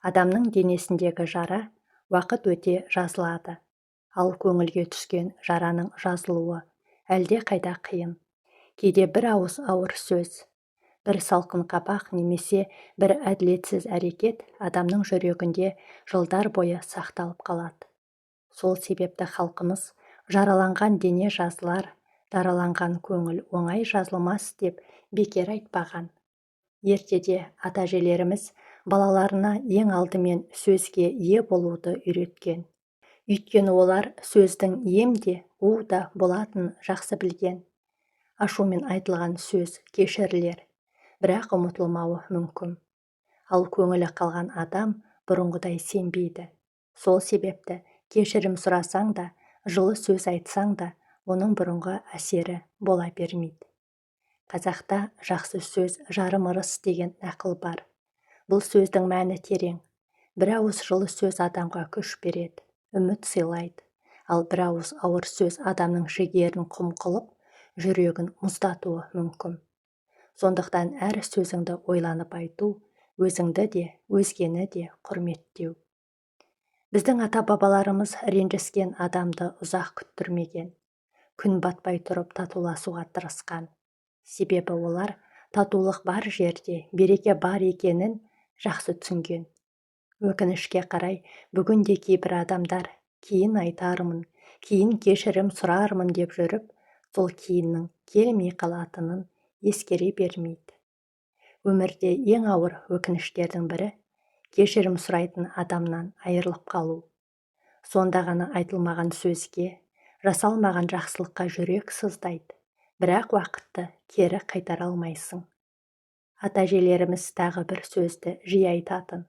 Адамның денесіндегі жара уақыт өте жазылады. Ал көңілге түскен жараның жазылуы әлдеқайда қиын. Кейде бір ауыз ауыр сөз, бір салқын қабақ немесе бір әділетсіз әрекет адамның жүрегінде жылдар бойы сақталып қалады. Сол себепті халқымыз «жараланған дене жазылар, жараланған көңіл оңай жазылмас» деп бекер айтпаған. Ертеде ата-әжелеріміз балаларына ең алдымен сөзге ие болуды үйреткен. Өйткені олар сөздің ем де, у да болатынын жақсы білген. Ашумен айтылған сөз кешірілер, бірақ ұмытылмауы мүмкін. Ал көңілі қалған адам бұрынғыдай сенбейді. Сол себепті кешірім сұрасаң да, жылы сөз айтсаң да, оның бұрынғы әсері бола бермейді. Қазақта «жақсы сөз жарым ырыс» деген нақыл бар. Бұл сөздің мәні терең. Бір ауыз жылы сөз адамға күш береді, үміт сыйлайды. Ал бір ауыз ауыр сөз адамның жігерін құм қылып, жүрегін мұздатуы мүмкін. Сондықтан әр сөзіңді ойланып айту, өзіңді де, өзгені де құрметтеу. Біздің ата-бабаларымыз ренжіскен адамды ұзақ күттірмеген. Күн батпай тұрып татуласуға тырысқан. Себебі олар татулық бар жерде береке бар екенін жақсы түсінген. Өкінішке қарай, бүгінде кейбір адамдар «кейін айтармын, кейін кешірім сұрармын» деп жүріп, сол кейіннің келмей қалатынын ескере бермейді. Өмірде ең ауыр өкініштердің бірі – кешірім сұрайтын адамнан айырылып қалу. Сонда ғана айтылмаған сөзге, жасалмаған жақсылыққа жүрек сыздайды, бірақ уақытты кері қайтара алмайсың. Ата-әжелеріміз тағы бір сөзді жиі айтатын: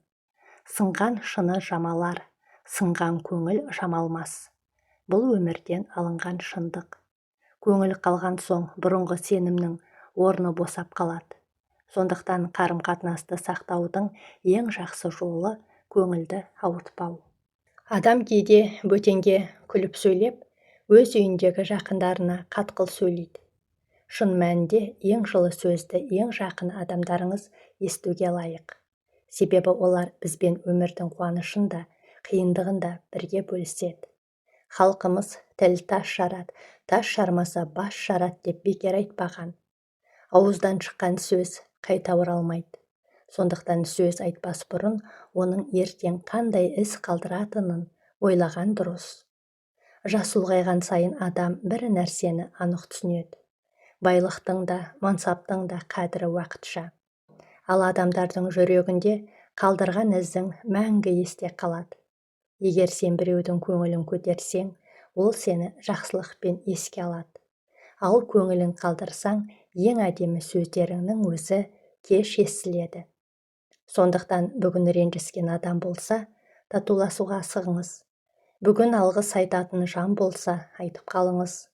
«Сынған шыны жамалар, сынған көңіл жамалмас». Бұл өмірден алынған шындық. Көңіл қалған соң бұрынғы сенімнің орны босап қалады. Сондықтан қарым-қатынасты сақтаудың ең жақсы жолы – көңілді ауыртпау. Адам кейде бөтенге күліп сөйлеп, өз үйіндегі жақындарына қатқыл сөйлейді. Шын мәнінде ең жылы сөзді ең жақын адамдарыңыз естуге лайық. Себебі олар бізбен өмірдің қуанышын да, қиындығын да бірге бөліседі. Халқымыз «тіл тас жарады, тас жармаса, бас жарады» деп бекер айтпаған. Ауыздан шыққан сөз қайта оралмайды. Сондықтан сөз айтпас бұрын оның ертең қандай із қалдыратынын ойлаған дұрыс. Жас ұлғайған сайын адам бір нәрсені анық түсінеді: байлықтың да, мансаптың да қадірі уақытша. Ал адамдардың жүрегінде қалдырған ізің мәңгі есте қалады. Егер сен біреудің көңілін көтерсең, ол сені жақсылықпен еске алады. Ал көңілін қалдырсаң, ең әдемі сөздеріңнің өзі кеш естіледі. Сондықтан бүгін ренжіскен адам болса, татуласуға асығыңыз. Бүгін алғыс айтатын жан болса, айтып қалыңыз.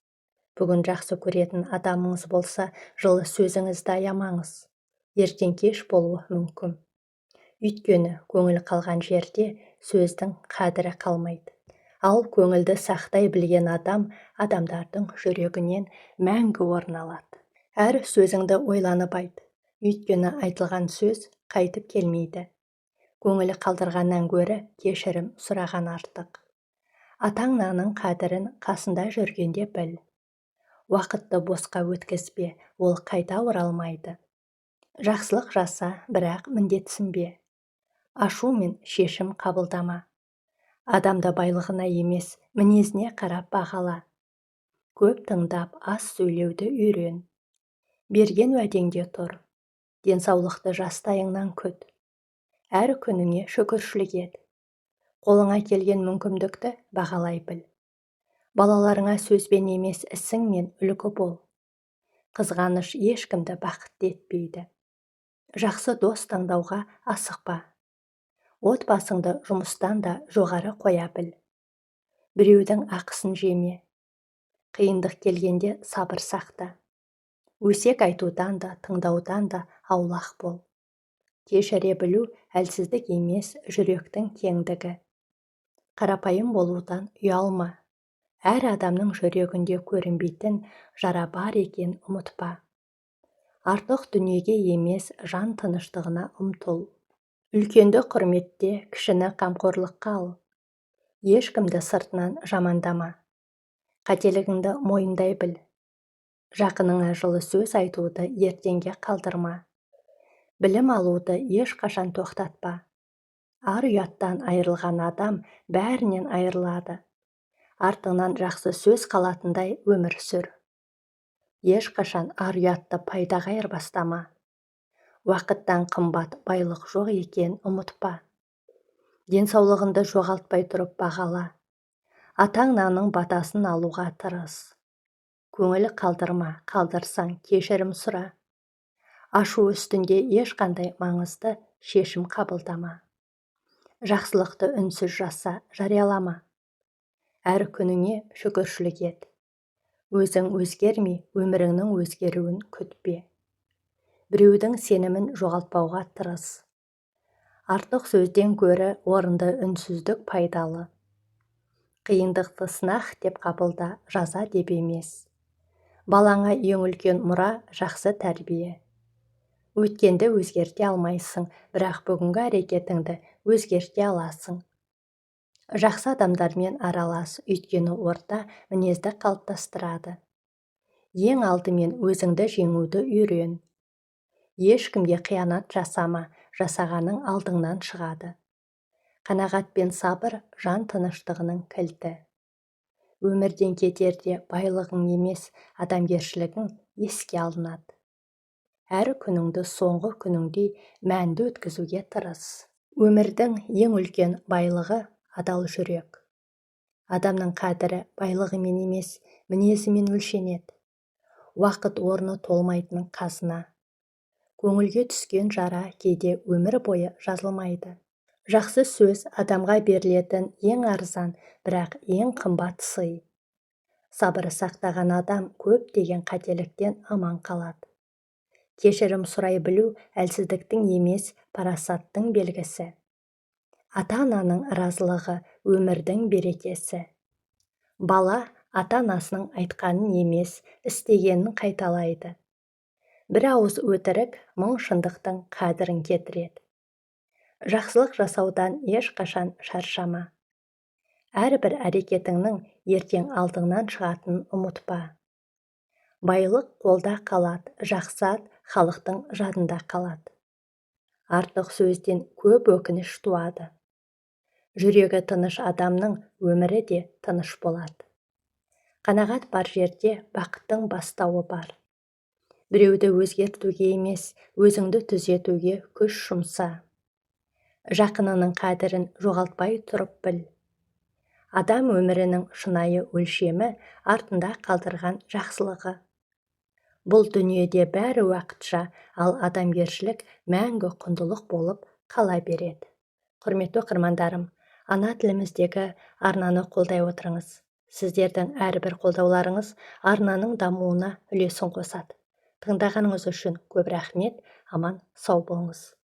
Бүгін жақсы көретін адамыңыз болса, жылы сөзіңізді аямаңыз. Ертең кеш болуы мүмкін. Өйткені көңіл қалған жерде сөздің қадірі қалмайды. Ал көңілді сақтай білген адам адамдардың жүрегінен мәңгі орын алады. Әр сөзіңді ойланып айт, өйткені айтылған сөз қайтып келмейді. Көңілі қалдырғаннан гөрі кешірім сұраған артық. Ата-анаңның қадірін қасында жүргенде біл. Уақытты босқа өткізбе, ол қайта оралмайды. Жақсылық жаса, бірақ міндетсінбе. Ашумен шешім қабылдама. Адамды байлығына емес, мінезіне қарап бағала. Көп тыңдап, аз сөйлеуді үйрен. Берген уәдеңде тұр. Денсаулықты жастайыңнан күт. Әр күніңе шүкіршілік ет. Қолыңа келген мүмкіндікті бағалай біл. Балаларыңа сөзбен емес, ісіңмен үлгі бол. Қызғаныш ешкімді бақытты етпейді. Жақсы дос таңдауға асықпа. Отбасыңды жұмыстан да жоғары қоя біл. Біреудің ақысын жеме. Қиындық келгенде сабыр сақта. Өсек айтудан да, тыңдаудан да аулақ бол. Кешіре білу – әлсіздік емес, жүректің кеңдігі. Қарапайым болудан ұялма. Әр адамның жүрегінде көрінбейтін жара бар екенін ұмытпа. Артық дүниеге емес, жан тыныштығына ұмтыл. Үлкенді құрметте, кішіні қамқорлыққа ал. Ешкімді сыртынан жамандама. Қателігіңді мойындай біл. Жақыныңа жылы сөз айтуды ертеңге қалдырма. Білім алуды ешқашан тоқтатпа. Ар-ұяттан айырылған адам бәрінен айырылады. Артыңнан жақсы сөз қалатындай өмір сүр. Ешқашан ар-ұятты пайдаға айырбастама. Уақыттан қымбат байлық жоқ екенін ұмытпа. Денсаулығыңды жоғалтпай тұрып бағала. Ата-анаңның батасын алуға тырыс. Көңіл қалдырма, қалдырсаң кешірім сұра. Ашу үстінде ешқандай маңызды шешім қабылдама. Жақсылықты үнсіз жаса, жариялама. Әр күніңе шүкіршілік ет. Өзің өзгермей, өміріңнің өзгеруін күтпе. Біреудің сенімін жоғалтпауға тырыс. Артық сөзден гөрі орынды үнсіздік пайдалы. Қиындықты сынақ деп қабылда, жаза деп емес. Балаңа ең үлкен мұра жақсы тәрбие. Өткенді өзгерте алмайсың, бірақ бүгінгі әрекетіңді өзгерте аласың. Жақсы адамдармен аралас, өйткені орта мінезді қалыптастырады. Ең алдымен өзіңді жеңуді үйрен. Ешкімге қиянат жасама, жасағаның алдыңнан шығады. Қанағат пен сабыр жан тыныштығының кілті. Өмірден кетерде байлығың емес, адамгершілігің еске алынады. Әр күніңді соңғы күніңдей мәнді өткізуге тырыс. Өмірдің ең үлкен байлығы адал жүрек. Адамның қадірі байлығымен емес, мінезімен өлшенеді. Уақыт орны толмайтын қазына. Көңілге түскен жара кейде өмір бойы жазылмайды. Жақсы сөз адамға берілетін ең арзан, бірақ ең қымбат сый. Сабыр сақтаған адам көптеген қателіктен аман қалады. Кешірім сұрай білу әлсіздіктің емес, парасаттың белгісі. Ата-ананың разылығы өмірдің берекесі. Бала ата-анасының айтқанын емес, істегенін қайталайды. Бір ауыз өтірік мың шындықтың қадірін кетіреді. Жақсылық жасаудан ешқашан шаршама. Әрбір әрекетіңнің ертең алдыңнан шығатынын ұмытпа. Байлық қолда қалады, жақсы ат халықтың жадында қалады. Артық сөзден көп өкініш туады. Жүрегі тыныш адамның өмірі де тыныш болады. Қанағат бар жерде бақыттың бастауы бар. Біреуді өзгертуге емес, өзіңді түзетуге күш жұмса. Жақынының қадірін жоғалтпай тұрып біл. Адам өмірінің шынайы өлшемі артында қалдырған жақсылығы. Бұл дүниеде бәрі уақытша, ал адамгершілік мәңгі құндылық болып қала береді. Құрметті оқырмандарым, ана тіліміздегі арнаны қолдай отырыңыз. Сіздердің әрбір қолдауларыңыз арнаның дамуына үлесін қосады. Тыңдағаныңыз үшін көп рахмет, аман сау болыңыз.